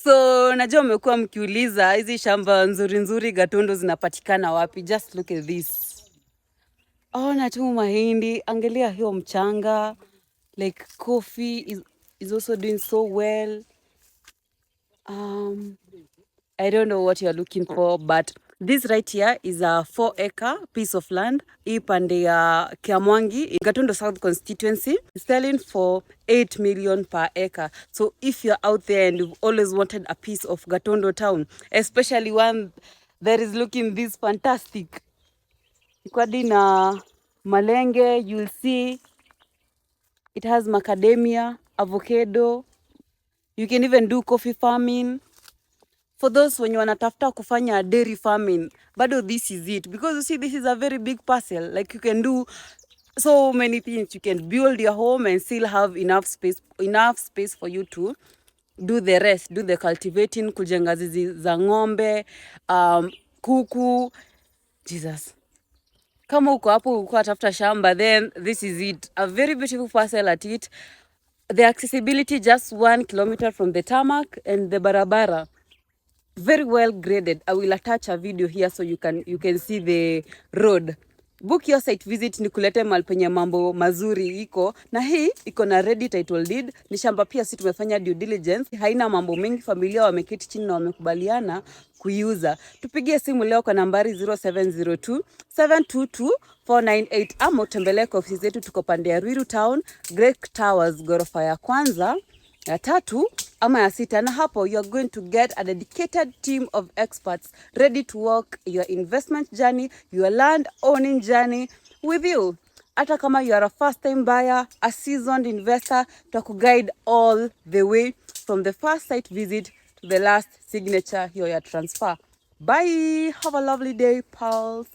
So najua mmekuwa mkiuliza hizi shamba nzuri nzuri Gatundu zinapatikana wapi? Just look at this. Ona tu mahindi, angalia hiyo mchanga. Like coffee is also doing so well. I don't know what you're looking for, but this right here is a 4-acre piece of land. Hii pande ya Kiamwangi in Gatundu South constituency, selling for 8 million per acre. So if you're out there and you've always wanted a piece of Gatundu town, especially one that is looking this fantastic, Kwadi na malenge, you'll see it has macadamia, avocado. You can even do coffee farming. For those when you wanatafuta kufanya dairy farming, bado this is it, because you see this is a very big parcel. Like you can do so many things. You can build your home and still have enough space for you to do the rest, do the cultivating, kujenga zizi za ng'ombe, kuku. Jesus, kama uko hapo uko atafuta shamba, then this is it. A very beautiful parcel at it. The accessibility just 1 kilometer from the tarmac, and the barabara very well graded. I will attach a video here so you can see the road. Book your site visit nikulete mahali penye mambo mazuri iko, na hii iko na ready title deed. Ni shamba pia sisi tumefanya due diligence, haina mambo mengi, familia wameketi chini na wamekubaliana kuiuza. Tupigie simu leo kwa nambari 0702 722 498 ama utembelee kwa ofisi zetu, tuko pande ya Ruiru Town, Great Towers, ghorofa ya kwanza, ya 3 ama ya 6, na hapo you are going to get a dedicated team of experts ready to walk your investment journey, your land owning journey with you. Hata kama you are a first time buyer, a seasoned investor, tutakuguide all the way from the first site visit to the last signature here, your transfer. Bye, have a lovely day, pals.